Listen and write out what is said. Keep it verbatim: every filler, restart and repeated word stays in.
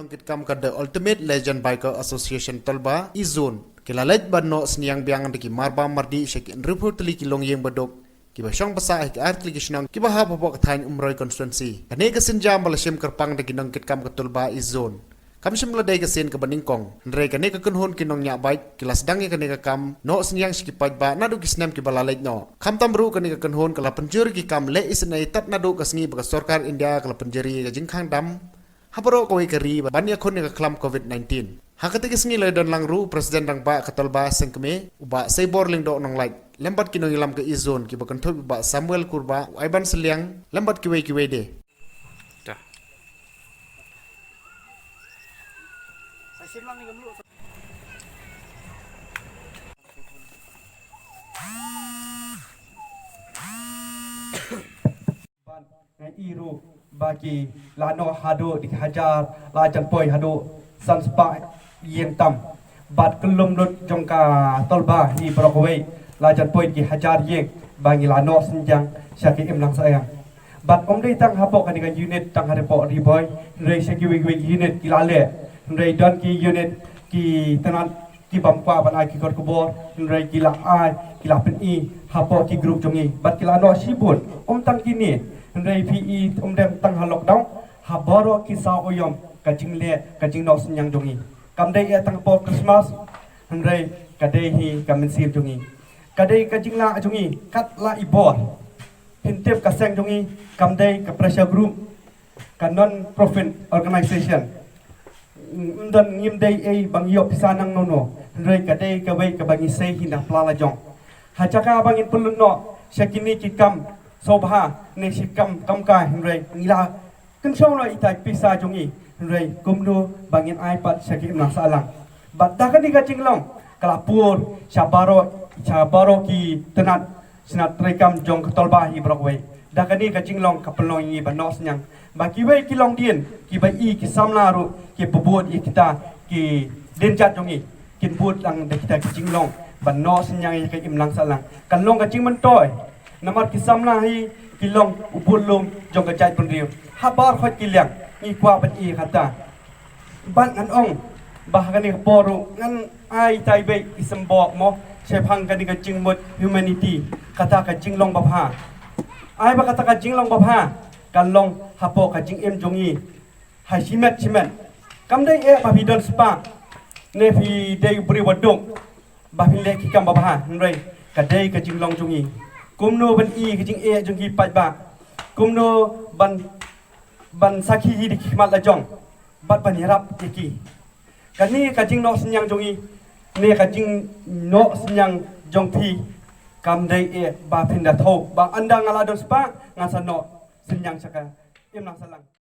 Nongkitkam ka The Ultimate Legend Biker Association Tolba East Zone ki la leit ban noh synñiang biang da ki marbam mardih sha ki hynriewphew tylli ki longïing baduk kiba shong basa ha ki ar tylli ki shnong kiba hap hapoh ka thaiñ Umroi constituency. Kane ka sienjam ba la shim kyrpang da ki nongkitkam ka Tolba East Zone kam shym la dei ka sien kaba nyngkong, hynrei kane ka kynhun ki nongñiah bike ki la sdang ïa kane ka kam noh synñiang sha ki paidbah naduh ki snem kiba la leit noh. Khamtam ruh kane ka kynhun ka la pynjur ïa ki kam leh isynei tad naduh ka sngi ba ka sorkar India ka la pynjari ïa ka jingkhang dam ha baroh kawei ka ri ban ïakhun ïa ka khlam covid nineteen. Ha kata ka sngi la don lang ruh u President Rangbah ka Tolba Seng Kmie, u Bah Seibor Lyngdoh Nonglait, lem bad ki nongïalam ka East Zone kiba kynthup ïa u Bah Samuel Kurbah, u Ivan Sylliang, lem bad kiwei kiwei de. Bad nga i ruh ba ki la noh haduh da ki hajar la jan poi haduh san spah ïing tam. Bad kyllum lut jong ka Tolba hi baroh kawei la jan poi da ki hajar ïing ba ngi la noh synñiang sha ki imlang sahlang. Bad ym dei tang hapoh kane ka unit tang hapoh Ri Bhoi, hynrei sha kiwei kiwei unit ki la leh. Hynrei don ki unit ki tnat ki bym kwah ban ai ki kot khubor, hynrei ki la ai, ki la pyni hapoh ki group jong ngi. Bad ki la noh shibun, ym tang kine, hynrei phi i ym dei tang ha lockdown, ha baroh ki saw aïom ka jingleh, ka jingnoh synñiang jong ngi. Kam dei ïa tang hapoh Christmas, hynrei ka dei hi ka mynsiem jong ngi. Ka dei ka jinglah jong ngi, kat la i bor. Phin tip ka seng jong ngi, kam dei ka pressure group, ka non-profit organization. Ym don, ngim dei ei ba ngi ïoh pisa nangno no, hynrei ka dei kawei kaba ngi sei hi na pla la jong. Ha jaka ba ngin pynlut noh sha kine ki kam sngewbha ne shi kam kam ka, hynrei ngi la kynshew noh ita i pisa jong ngi, hynrei kumno ba ngin ai pat sha ki imlang sahlang. Bad da kane ka jinglong ka la pur sha baroh, sha baroh ki tnat, tnat treikam jong ka Tolba hi baroh kawei. Da kane ka jinglong ka pynlong ïa ngi ban noh synñiang. Ba kiwei ki longdien, kiba i ki samla ruh, kiba bud ïa kita ki dienjat jong ngi, kin bud lang da kita ki jinglong ban noh synñiang ïa ka imlang sahlang. Kan long ka jingmyntoi. Namar ki samla hi ki long u budlum jong ka jaitbynriew. Habar khot ki liang, ngi kwah ban i kata. Bad ngan ong ba ha kane ka por ruh ngan ai tai beit i symbok mo, shaphang kane ka jingmut humanity, kata ka jinglong babha. Ai ba kata ka jinglong babha kan long hapoh ka jingim jong ngi ha shimet shimet. Kam dei eh ba phi don spah ne phi dei u briew ba duk ba phi leh ki kam babha, hynrei ka dei ka jinglong jong ngi. Kumno ban i ka jingeh jong ki paidbah, kumno ban, ban sakhi hi da ki khmat la jong bad ban ïarap ïa ki. Kane ka jingnoh synñiang jong ngi ne ka jingnoh synñiang jong phi kam dei eh ba phin da thoh ba ynda nga la don spah ngan sa noh synñiang sha ka imlang sahlang.